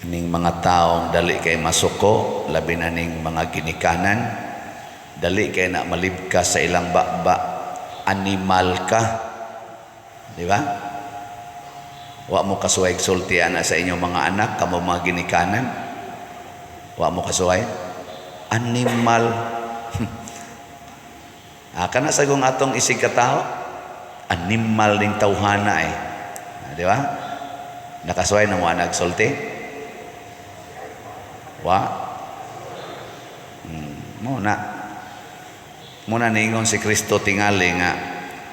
Ning mga taong dali kay masuko, labi na ning mga ginikanan, dali kay na malibkas sa ilang baba, "Animal ka." Di ba? Wa mo kasuway sulti ana sa inyong mga anak, kamo mga ginikanan. Wa mo kasuway? Animal. Ah, kana sagong atong isig katao, animal ning tawhana eh. Ah, di ba? Nakasuway na mo nagsulti? Wa? Mo na. Mo na ningon si Kristo tingali nga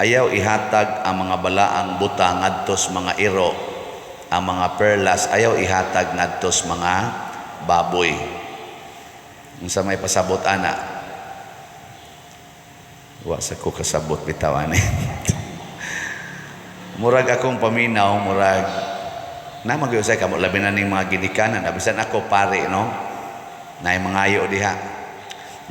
ayaw ihatag ang mga balaang buta ngadtos mga iro, ang mga perlas ayaw ihatag ngadtos mga baboy. Unsa may pasabot ana? Wa sa ko kasabot bitaw ani. Murag akong paminaw, murag na magyusay kamo, labi na ning mga ginikanan, bisan ako pare, no, naay mangayo diha,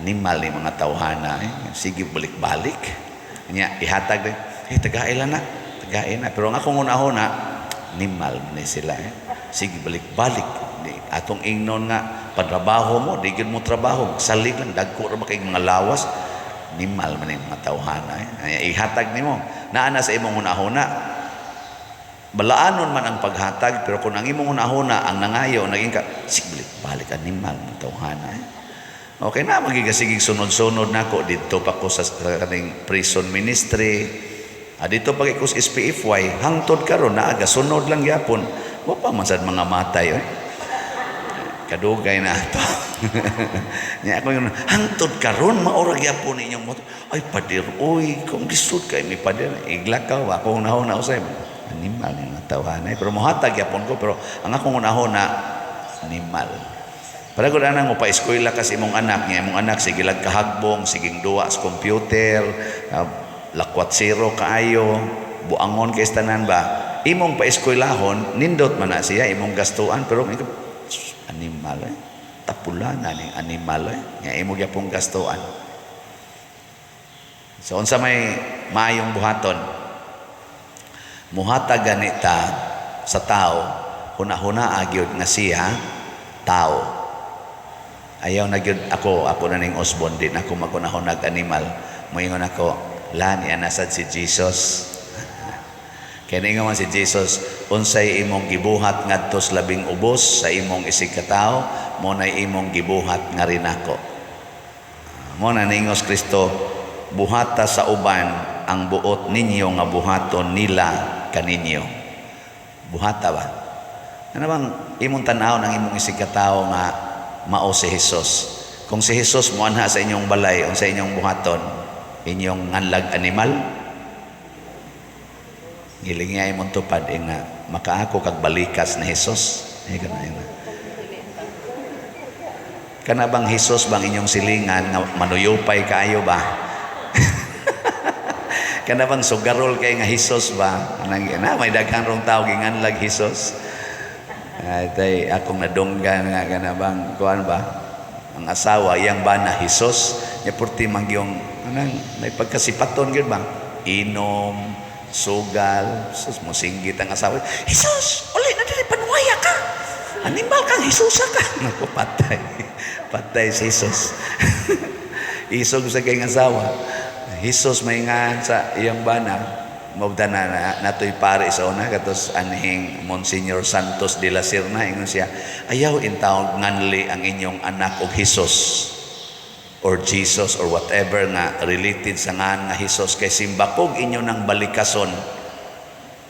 "Animal ni mga tawhana eh. Sige balik-balik." Nya ihatag din eh, tagae lang na, tagae na. Pero ang akong unahuna, animal ni sila eh. Sige balik-balik. Di, atong ingnon nga pantrabaho mo, di gyud mo trabaho, salig lang, dagko ra ba kay mga lawas. Animal man yung mga tawhana eh. Ay, ihatag nimo, naa na sa imong hunahuna, balaanon man ang paghatag, pero kung ang imong hunahuna ang nangayo, naging ka, sige balik-balik, animal mga tawhana eh. Okay na, magigasigig sunod-sunod nako didto pa ko sa kaning prison ministry. Ah, dito pa ko sa SPFY, hangtod karon naa sunod lang gyapon. Wa pa man sad mga matay eh. Kadugay na ato. Nya ako yung hangtod karon maura gyapon inyong moto. "Ay pader, oy, kung lisod kay mi, pader." Iglakaw ako nahuna usay. Animal yung tawhanay. Pero mohatag gyapon ko, pero ang akong unahuna, animal. Para ko na mo pa-eskwela kasi imong anak niya, imong anak sige lang kahagbong, siging duwa sa computer, lakwat zero kaayo, buangon kay tanan ba. Imong pa-eskwelahon, nindot man na siya, imong gastuan, pero animal eh. Tapula na ning animal eh. Nga imo gyapong gastuan. So unsa may maayong buhaton? Muhatag ganita sa tao, huna-huna gyud nga siya tao. Ayaw na gyud ako, ako na ning Osborne, di na ako maghunahunag animal. Moingon ako, "La, niya nasad si Jesus." Kaya ningon man si Jesus, unsay imong gibuhat ngadto sa labing ubos sa imong isig katao, mo na imong gibuhat nga rin ako. Mo na ningos Kristo, buhata sa uban ang buot ninyo nga buhaton nila kaninyo. Buhata ba? Ano bang imong tanaw ng imong isig katao nga mao si Jesus? Kung si Jesus muanha sa inyong balay, unsa inyong buhaton? Inyong nganlag animal? Giling niya imong tupad eh, nga makaako kag balikas ni Jesus. Eh, kana yun. Kana bang Jesus bang inyong silingan nga manuyupay kaayo ba? Kana bang sugarol kay nga Jesus ba? Anang na may daghan rong tao ginganlag Jesus. Ay tay akong nadunggan nga kana bang kuan ba? Ang asawa iyang bana Jesus nya purti mangyong anang may pagkasipaton gyud ba? Inom, sugal, sus, mosinggit ang asawa. "Jesus, uli na diri, panuwaya ka. Animal kang Jesusa ka." Naku, patay. Patay si Jesus. Isog sa kayong asawa. Jesus may nga sa iyang bana. Mabda na, na natoy pare sa una katos anhing Monsignor Santos de la Serna, ingon siya, ayaw intawon nganli ang inyong anak og Jesus or Jesus or whatever nga related sa ngan nga Jesus, kay simbakog inyo ng balikason,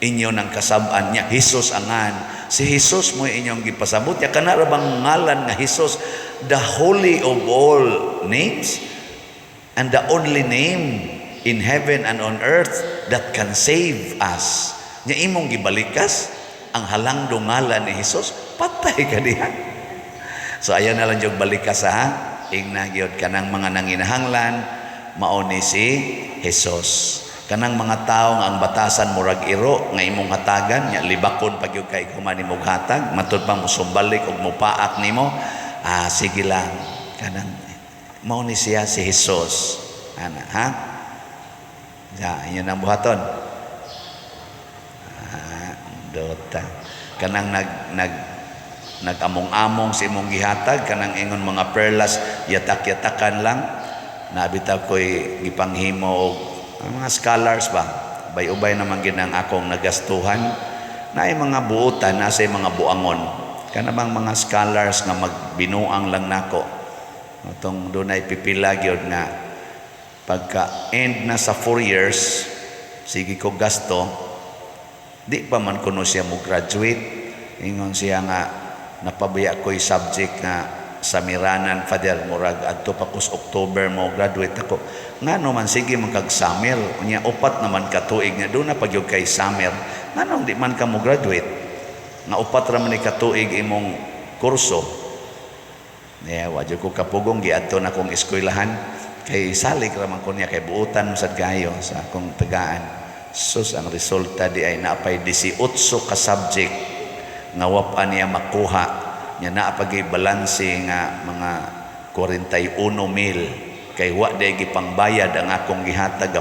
inyo ng kasab-an niya Jesus angan si Jesus mo inyong gipasabot ya kana ra bang ngalan nga Jesus, the holy of all names and the only name in heaven and on earth that can save us, nya imong gibalikas ang halangdong ngalan ni Jesus, patay ka diha. So ayaw na lang yung balikas ha, ingna gyud kanang mga nanginahanglan mao ni si Jesus. Kanang mga tawo nga ang batasan murag iro nga imong hatagan nya libakon pag gyud kay human nimo hatag, matud pa mosumbalik og mopaak nimo, ah, sige lang, kanang mao ni siya si Jesus ana ha. Ya, inyo nang buhaton. Ah, dota kanang nag nag Nag-among-among sa imong gihatag, kanang ingon mga perlas, yatak-yatakan lang. Nabitaw ko'y gipanghimo og ang mga scholars ba. Ubay-ubay naman gid ang akong nagastuhan. Naay mga buutan, nasa mga buangon. Kana bang mga scholars nga magbinuang lang nako. Atong dunay pipila gyud nga pagka end na sa 4 years, sige ko gasto, di pa man kuno siya mo graduate. Ingon siya nga napabaya ko'y subject nga sa Miranan, Father, murag adto pa kus October mo graduate ako. Ngano man sige man kag summer? Unya 4 naman ka tuig nga doon na pagyud kay summer. Nganong di man ka mo graduate? Nga 4 ra man ni ka tuig imong kurso. Yeah, wa jud ko kapugong, giadto na akong eskwelahan kay salig ra man ko niya kay buutan sad kayo sa akong tagaan. Sus, ang resulta di ay naapay 18 ka subject nga wa pa niya makuha. Nya naa pagi balanse nga mga 41 mil kay wa day gipangbayad ang akong gihatag.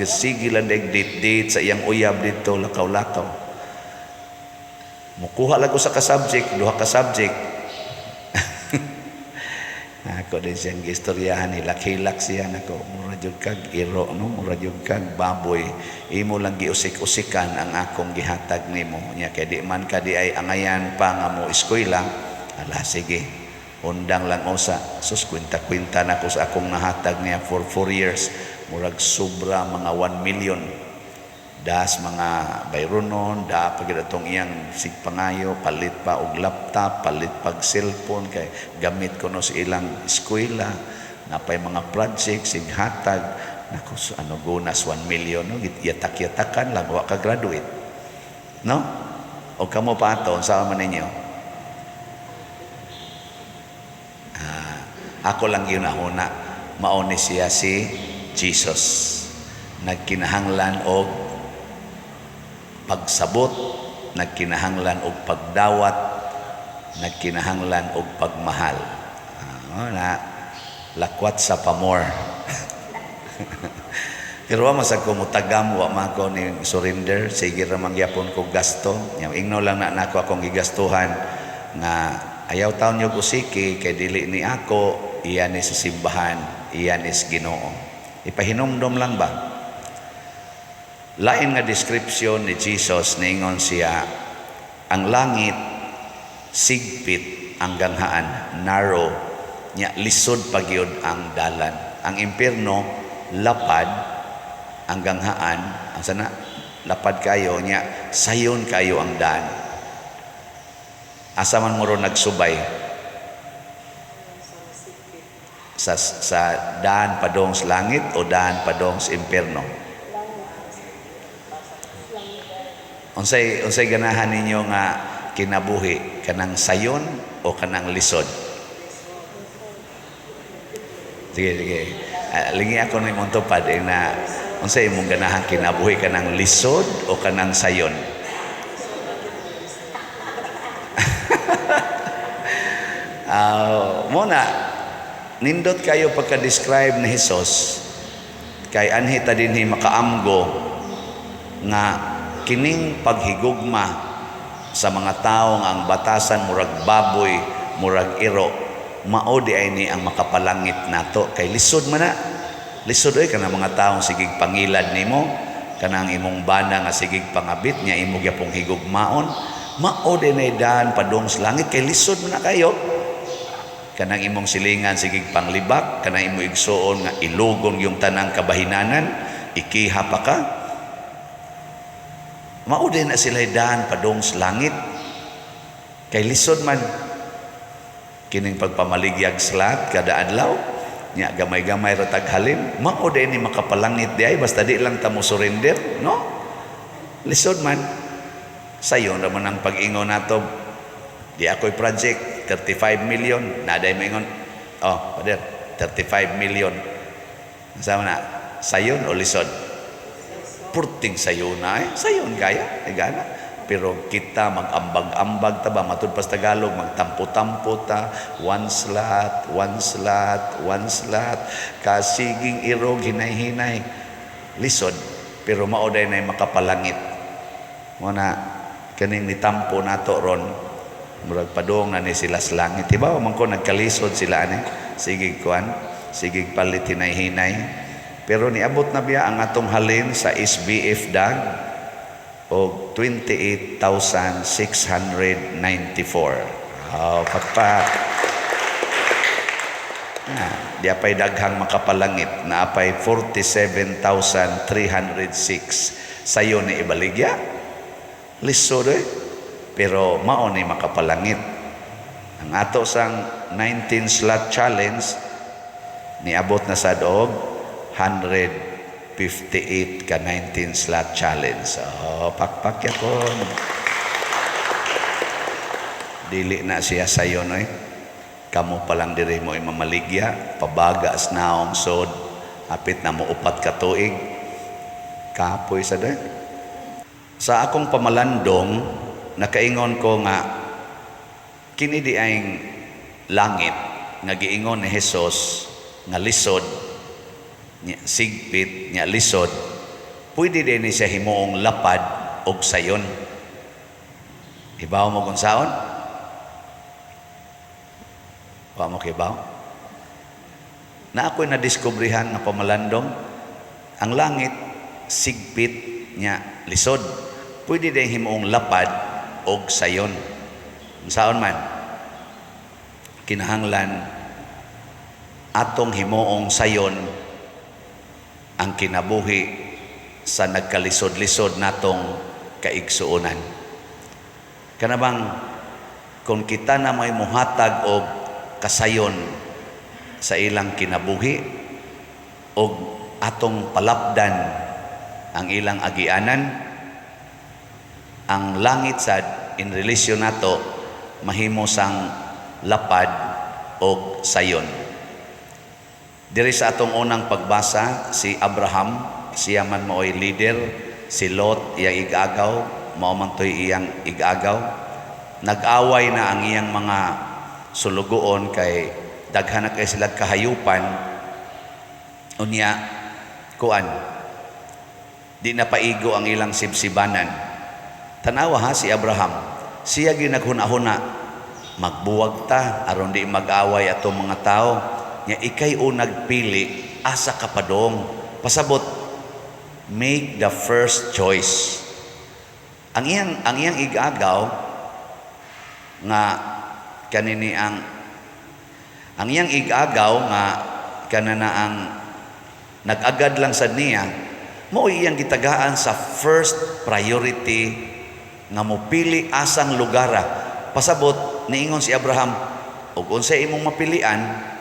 Sige lang day date date sa iyang uyab dito, lakaw-lakaw. Mukuha lang ko sa ka subject, duha ka subject. Ako din siyang gistoryahan, hilak-hilak siya nako. Mura jud kag iro, no? Mura jud kag baboy. Imo lang giusik-usikan ang akong gihatag nimo. Nya kay di man ka di ay angayan pa nga mo eskwela. Ala, sige. Undang lang usa. Sus, kwenta-kwenta na ko sa akong nahatag niya for 4 years. Murag sobra mga 1 million. Das mga bayronon, da pa gid atong iyang sigpangayo, palit pa og laptop, palit pag cellphone kay gamit ko no sa ilang eskwela, napay mga project sighatag nako. So, ano gunas 1 million, no? Yatak-yatakan lang, wa ka graduate, no? O kamo pa ato, unsa man ninyo? Ako lang yun ahuna, mao ni siya si Jesus, nagkinahanglan og pagsabot, nagkinahanglan og pagdawat, nagkinahanglan og pagmahal. Na lakwat sa pamor. Pero wa masag ko mutagam, wa man ko ni surrender, sige ra man gyapon ko gasto. Nya ingno lang na nako akong gigastuhan nga ayaw taon nyo usiki kay dili ni ako, iyan ni sa simbahan, iyan is Ginoo. Ipahinumdom lang ba? Lain nga description ni Jesus, niingon siya, ang langit sigpit ang ganghaan, narrow, nya lisod pagyud ang dalan. Ang impierno lapad ang ganghaan, ang sana lapad kayo, nya sayon kayo ang daan. Asa man mo ron nagsubay? Sa daan padong sa langit o daan padong sa impierno? Unsay ganahan ninyo nga kinabuhi, kanang sayon o kanang lisod? Sige, sige. Lingi ako ni mong tupad na unsay imong ganahan kinabuhi, kanang lisod o kanang sayon? Muna nindot kayo pagka-describe ni Jesus kay anhi ta dinhi makaamgo nga kining paghigugma sa mga tawo nga ang batasan murag baboy, murag iro, mao di ay ni ang makapalangit nato kay lisod man na. Lisod oy kanang mga taong sigig pangilad nimo, kanang imong bana nga sigig pangabit niya imo gyapong higugmaon, mao di nay daan padung sa langit kay lisod man na kayo. Kanang imong silingan sigig panglibak, kanang imong igsuon nga ilugon yung tanang kabahinanan, ikiha pa ka. Mao din na sila daan padung sa langit. Kay lisod man kining pagpamaligyag sa kada adlaw, nya gamay-gamay ra tag halin, mao din ni makapalangit di ay basta di lang ta mo surrender, no? Lisod man. Sayon ra man ang pag-ingon nato. Di ako'y project 35 million, naday moingon, oh, pader, 35 million. Sama na, sayon o lisod? Purting sayo na eh. Sayon kaya, igana. Pero kita mag-ambag-ambag ta ba, matud pa sa Tagalog, magtampo-tampo ta, one slot, one slot, one slot, kasiging irog, hinay-hinay. Lisod, pero mao day na makapalangit. Muna, kaning nitampo nato ron, Murag padung na ni sila sa langit. Diba? Man ko nagkalisod sila ani. Sige kuan, sige palit hinay-hinay. Pero niabot na biya ang atong halin sa SBF dag og 28,694. Oh, pakpak. Ah, di apay daghang makapalangit na apay 47,306 sayo ni ibaligya. Lisod eh. Pero mao ni makapalangit. Ang ato sang 19 slot challenge niabot na sad og 158 ka 19 slot challenge. Oh, pakpak yapon. Dili na siya sayo, no eh. Kamo pa lang diri mo mamaligya, pabaga as naong sod, hapit na mo 4 ka tuig. Kapoy sa day. Sa akong pamalandong, nakaingon ko nga kini di ay langit nga giingon ni Jesus nga lisod nya sigpit nya lisod, pwede din ni siya himuong lapad og sayon. Ibaw mo kung saon? Wa mo kibaw? Na ako'y nadiskubrihan nga pamalandong, ang langit sigpit nya lisod, pwede din himuong lapad og sayon. Saon man? Kinahanglan atong himuong sayon ang kinabuhi sa nagkalisod-lisod natong kaigsuonan. Kanabang kung kita na may muhatag og kasayon sa ilang kinabuhi og atong palapdan ang ilang agianan, ang langit sad in relation nato mahimo sang lapad og sayon. Diri sa atong unang pagbasa, si Abraham, siya man maoy leader, si Lot iyang igagaw, mao man to'y iyang igagaw. Nag-away na ang iyang mga sulugoon kay daghan na kay sila kahayupan. Unya kuan, di na paigo ang ilang sibsibanan. Tanawa ha, si Abraham, siya ginaghuna-huna, magbuwag ta aron di mag-away atong mga tao. Nya ikay unag pili asa ka padong. Pasabot, make the first choice. Ang iyang igagaw nga kanini ang iyang igagaw nga kanana ang nag-agad lang sad niya, mao iyang gitagaan sa first priority nga mopili asang lugara. Pasabot, niingon si Abraham, og unsay imong mapilian,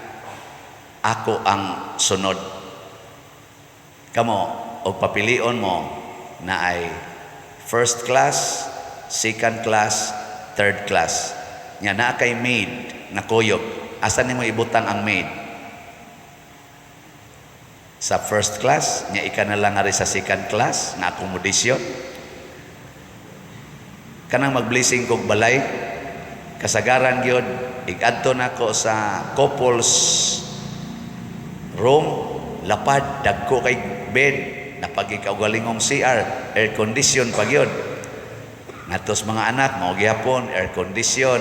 ako ang sunod. Kamo, og papilion mo na ay first class, second class, third class. Nya naa kay maid na kuyog. Asa nimo ibutang ang maid? Sa first class, nya ika na lang ari sa second class na accommodation. Kanang mag-blessing kog balay, kasagaran gyud igadto nako sa couples room, lapad, dagko kay bed, napagikaugalingong CR, air condition pa gyud. Ngatos mga anak, mao gihapon air condition.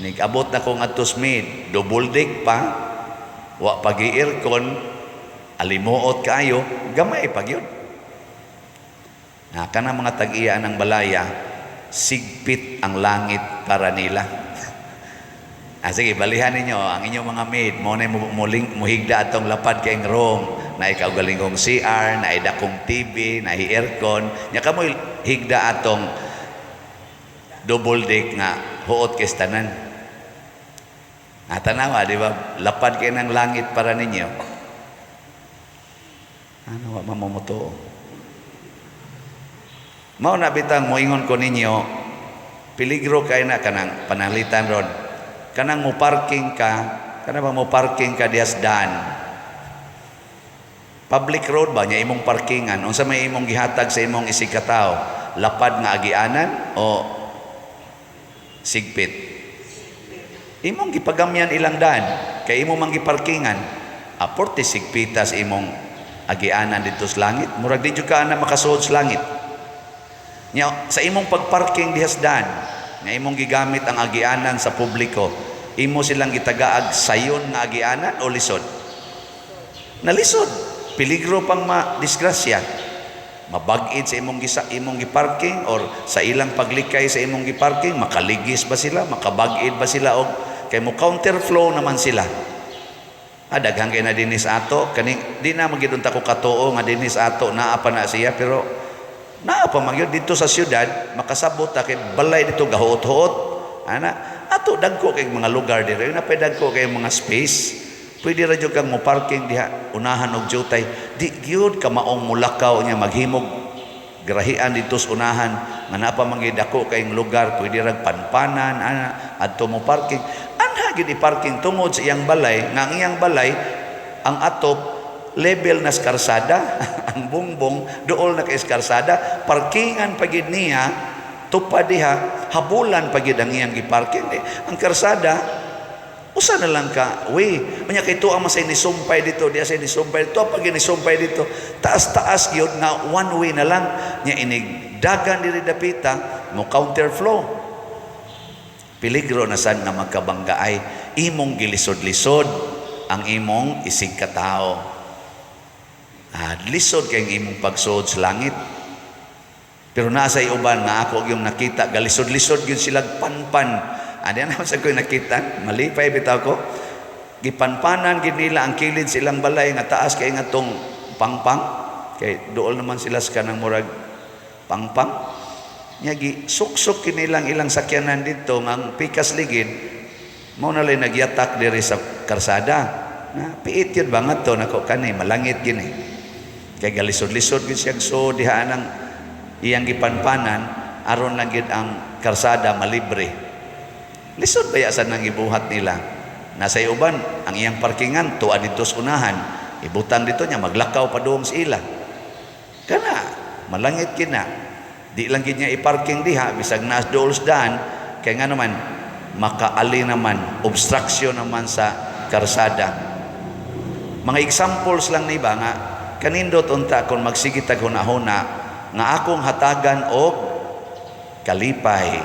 Nigabot na ko ngadtos maid, double deck pa, wa pa gi-aircon, alimuot kaayo, gamay pa gyud. Na kanang mga tag-iya ng balaya, sigpit ang langit para nila. Ah, sige, balihan ninyo ang inyong mga maid, mo na muling muhigda atong lapad kay room, na ikaugalingong CR, na dakong TV, na aircon, nya kamo higda atong double deck nga huot kay tanan. Ah, tanawa, di ba? Lapad kay ng langit para ninyo. Ano, wa mamuto. Mao na bitang moingon ko ninyo, peligro kay na kanang panalitan ron. Kanang mo parking ka, kanang ba mo parking ka dihas daan. Public road ba nya imong parkingan? Unsa may imong gihatag sa imong isig katawo? Lapad nga agianan o sigpit? Imong gipagamyan ilang daan kay imo man giparkingan. Aporte sigpitas imong agianan didto sa langit. Murag di jud ka na makasuod sa langit. Nya sa imong pagparking dihas daan, Nga imong gigamit ang agianan sa publiko, imo silang gitagaag sayon nga agianan o lisod? Nalisod. Peligro pang ma-disgrasya. Mabag-id sa imong gisa, imong giparking or sa ilang paglikay sa imong giparking, makaligis ba sila, makabag-id ba sila og kay mo counterflow naman sila. Ah, daghan kay na dinhi sa ato kaning di na magyud unta ko katuo nga dinhi sa ato naa pa na siya, pero naa pa man gyud dito sa syudad. Makasabot ta kay balay dito gahuot-huot ana ato. Dagko kay mga lugar diri na pay dagko kay mga space, pwede ra jud kang mo parking diha unahan og jutay. Di gyud ka maong mulakaw niya maghimog grahian dito sa unahan nga naa pa man gyud dako kayong lugar, pwede rag panpanan ana adto mo parking. Anha gyud i-parking tungod sa iyang balay, nga ang iyang balay ang atop level na sa karsada, ang bungbong dool na kay sa karsada. Parkingan pa gyud niya tupad diha, habulan pa gyud ang iyang giparking. Eh, ang karsada usa na lang ka way. Unya kay tuwa man say nisumpay dito, diya say nisumpay dito, pag nisumpay dito, taas-taas gyud nga one way na lang nya. Inig dagan diri dapita mo counterflow, peligro na sad nga magkabanggaay. Imong gilisod-lisod ang imong isig katao. Ah, lisod kay ang imong pagsuod sa langit. Pero nasa uban nga ako yung nakita, galisod-lisod gyud sila panpan. Ani naman sa ko nakita, malipay bitaw ko. Gipanpanan gid nila ang kilid silang balay nga taas kay nga tong pangpang, kay dool naman sila sa kanang murag pangpang. Nya gi suksok kinilang ilang sakyanan dito nga ang pikas ligid mao na lay nagyatak diri sa karsada. Na piit yun ba nga to nako kani malangit gini. Kay galisod-lisod gid siya so diha nang iyang gipanpanan aron lang gid ang karsada malibre. Lisod baya sa nang ibuhat nila. Nasa uban, ang iyang parkingan, tuwa dito sa unahan. Ibutang dito niya, maglakaw pa doon sa ila. Kana, malangit kina. Di lang gid niya iparking diha, bisag naas dool sa daan, kaya nga naman, makaali naman, obstruction naman sa karsada. Mga examples lang ni ba nga, kanindot unta kung magsige tag huna-huna, nga akong hatagan og kalipay,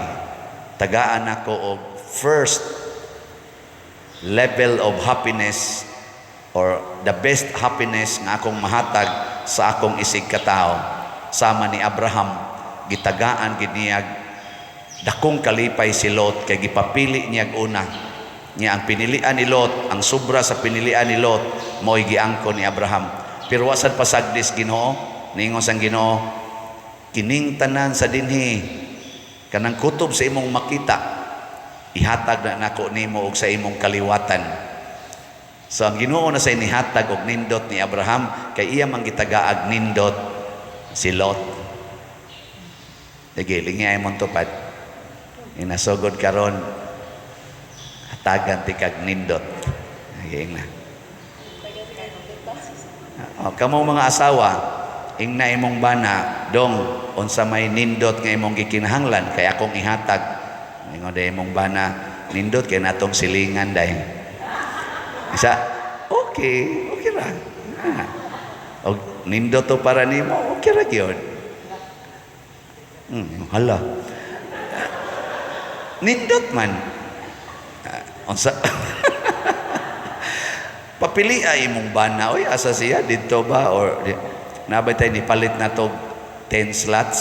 tagaan ako og first level of happiness or the best happiness nga akong mahatag sa akong isig katao. Sama ni Abraham, gitagaan gid niya dakong kalipay si Lot kay gipapili niya una niya. Ang pinilian ni Lot, ang sobra sa pinilian ni Lot, mo'y giangkon ni Abraham. Pero wa sad pasagdis Ginoo. Ningon sang Ginoo, "Kining tanan sa dinhi kanang kutob sa imong makita, ihatag na nako nimo og sa imong kaliwatan." So ang Ginoo na sa nihatag og nindot ni Abraham kay iya man gitagaag nindot si Lot. Sige, lingay mong tupad. Inasugod karon, hatagan ti kag nindot. Sige na. O, kamo mga asawa, ingna imong bana, "Dong, unsa may nindot nga imong gikinahanglan kay akong ihatag?" Ingon day imong bana, "Nindot kay natong silingan day." Isa, okay, okay ra. Ah. Og nindot to para nimo, okay ra gyud. Hala. Nindot man. Ah, unsa? Papili ay imong bana, oy, asa siya dito ba or nabay tayo nipalit na to 10 slots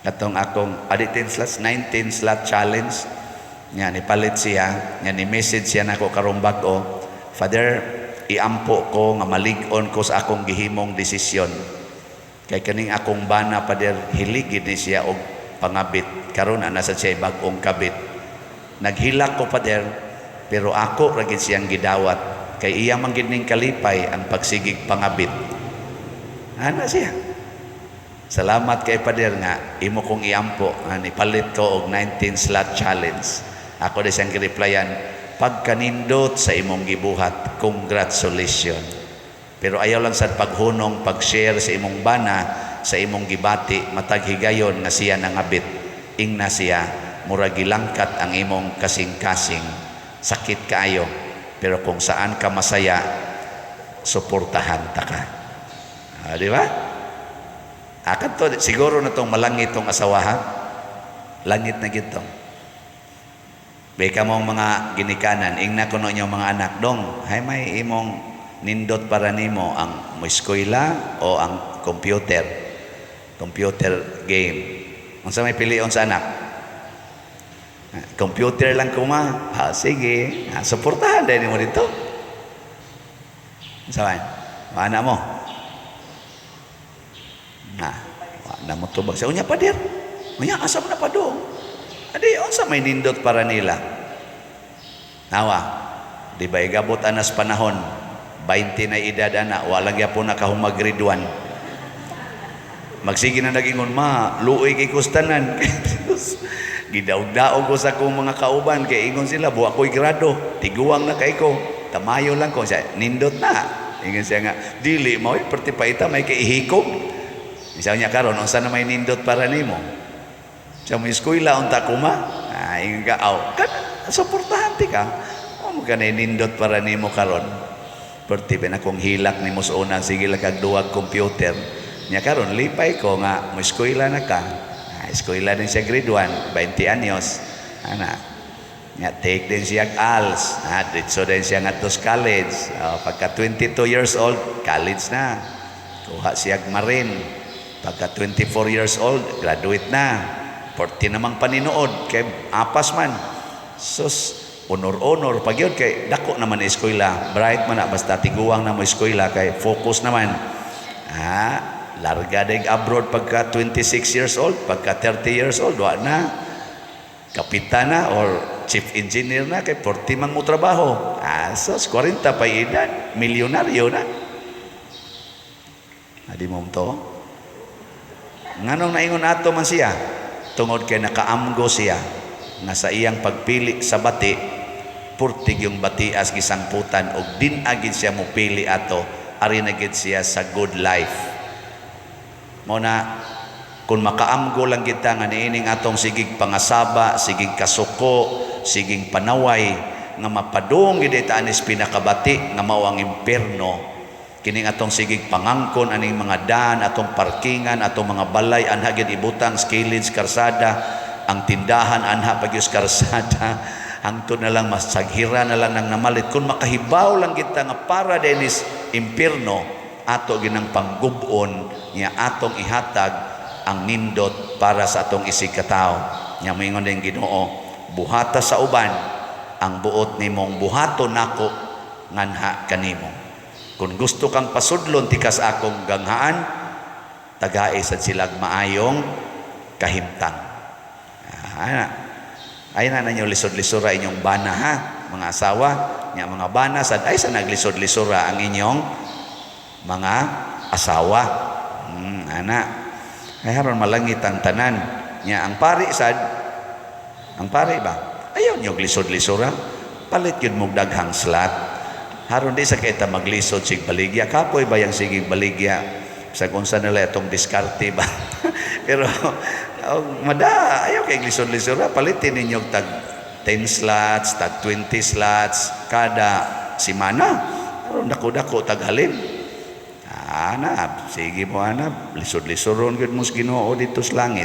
katong akong adi 10 slots, 19 slot challenge nya. Nipalit siya nya, ni message siya nako karong bag-o, "Father, iampo ko nga malig-on ko sa akong gihimong desisyon kay kaning akong bana, Father, hilig gid ni siya og pangabit. Karon ana sa siya bag-ong kabit. Naghilak ko, Father, pero ako ra gid siyang gidawat kay iya man gid ning kalipay ang pagsigig pangabit." Ana siya, "Salamat kay Pader nga imo kong iampo nga ipalit ko og 19 slot challenge." Ako di siyang gireplyan, "Pagkanindot sa imong gibuhat, congratulations. Pero ayaw lang sad paghunong pag-share sa imong bana sa imong gibati matag higayon nga siya nangabit. Ingna siya, mura gilangkat ang imong kasing-kasing. Sakit kaayo, pero kung saan ka masaya, suportahan ta ka." Ah, di ba? Akad to, siguro na tong malangit tong asawa ha. Langit na gito. Bay kamong mga ginikanan, ingna kuno inyo mga anak, "Dong, hay may imong nindot para nimo, ang moeskwela o ang computer, computer game?" Unsa may pilion sa anak? "Computer lang ko, ma." "Ha, sige. Ha, suportahan din mo dito." Unsa man? Mana mo? Na, wa na mo tubag. Sa unya, pader. Unya, asa mo na pa do? Adi, unsa may nindot para nila? Nawa, di ba igabot anas panahon, 20 na edad ana, wala gyapon nakahumag grade 1. Magsige na nagingon, "Ma, luoy kay kustanan. Gidaog-daog ko sa akong mga kauban, kay ingon sila, buwa ko'y grado, tiguang na kay ko, tamayo lang ko." Siya, "Nindot na." Ingon siya nga, "Dili mo, perti paita, may kaihikog." Siya niya karon, "Unsa na may nindot para nimo?" Siya mo, "Eskwela unta ko, ma." Ah, ingon ka, "Aw, kan, suportahan ti ka. O mo kanay nindot para nimo karon. Perti ba na kung hilak nimo sa una, sige lang kag duwag computer." Nya karon lipay ko nga mo eskwela na ka. Ah, eskwela din siya grade 1, 20 anyos. Ana. Nya take din siya ALS. Ah, ditso din siya ngadto sa college. Oh, pagka 22 years old, college na. Kuha siya marine. Pagka 24 years old, graduate na. 40 namang paninuod kay apas man. Sus, honor-honor pag yun kay dako naman eskwela. Bright man na, basta tiguang na mo eskwela kay focus naman. Ah, larga deg abroad pagka 26 years old, pagka 30 years old, wa na. Kapitan na or chief engineer na kay 40 man mo trabaho. Ah, sus, 40 pa edad, milyonaryo na. Adi mo to? Nganong naingon ato man siya? Tungod kay nakaamgo siya nga sa iyang pagpili sa bati, purtig yung batias gisangputan og din agid siya mopili ato, ari na gid siya sa good life. Mao na kung makaamgo lang kita nga niining atong sigig pangasaba, sigig kasuko, sigig panaway nga mapadung gid ita anis pinakabati nga mao ang impierno, kining atong sigig pangangkon aning mga daan, atong parkingan, atong mga balay, anha gid ibutang sa kilid karsada, ang tindahan anha pagyus karsada, hangtod na lang masaghira na lang nang namalit. Kung makahibaw lang kita nga para dinis impierno, ato ginang panggubon niya, atong ihatag ang nindot para sa atong isig katawo. Nya moingon din Ginoo, "Buhata sa uban ang buot nimong buhaton nako nganha kanimo. Kung gusto kang pasudlon tikas akong ganghaan, tagai sad silag maayong kahimtang." Ah, ay na ninyo lisod-lisura inyong bana ha, mga asawa, nya mga bana sad ay sa naglisod-lisura ang inyong mga asawa. Ana. Ay haron malangit ang tanan. Nya ang pari sad, ang pari ba? Ayaw niyo lisod-lisura. Palit yun mong daghang slot. Haron di sa kita maglisod sig baligya. Kapoy ba yung sige baligya? Sa kung saan nila itong diskarte ba? Pero, oh, mada, ayaw kay lisod-lisura. Palitin ninyo tag 10 slots, tag 20 slots, kada simana. Pero dako-dako tag halin. Ana, sige mo ana, lisod-lisoron gud mo sa Ginoo dito sa langit.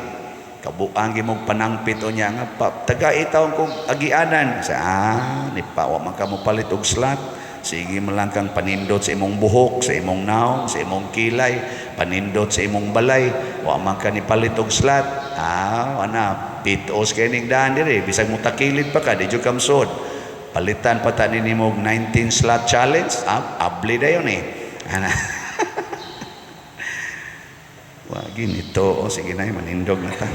Kabuang gyud mo panangpit o niya nga pa, taga taon kong agianan. Sa ah, ni pa wa man ka mo palit og slot. Sige mo lang kang panindot sa imong buhok, sa imong naong, sa imong kilay, panindot sa imong balay. Wa man ka ni palit og slot. Ah, ana, pitos kay ning daan dire, bisag mo takilid pa ka, di jud kamsod. Palitan pa ta nimo og 19 slot challenge, ah, abli dayon eh. Ana. Wa ginito, o sige na, manindog na ta.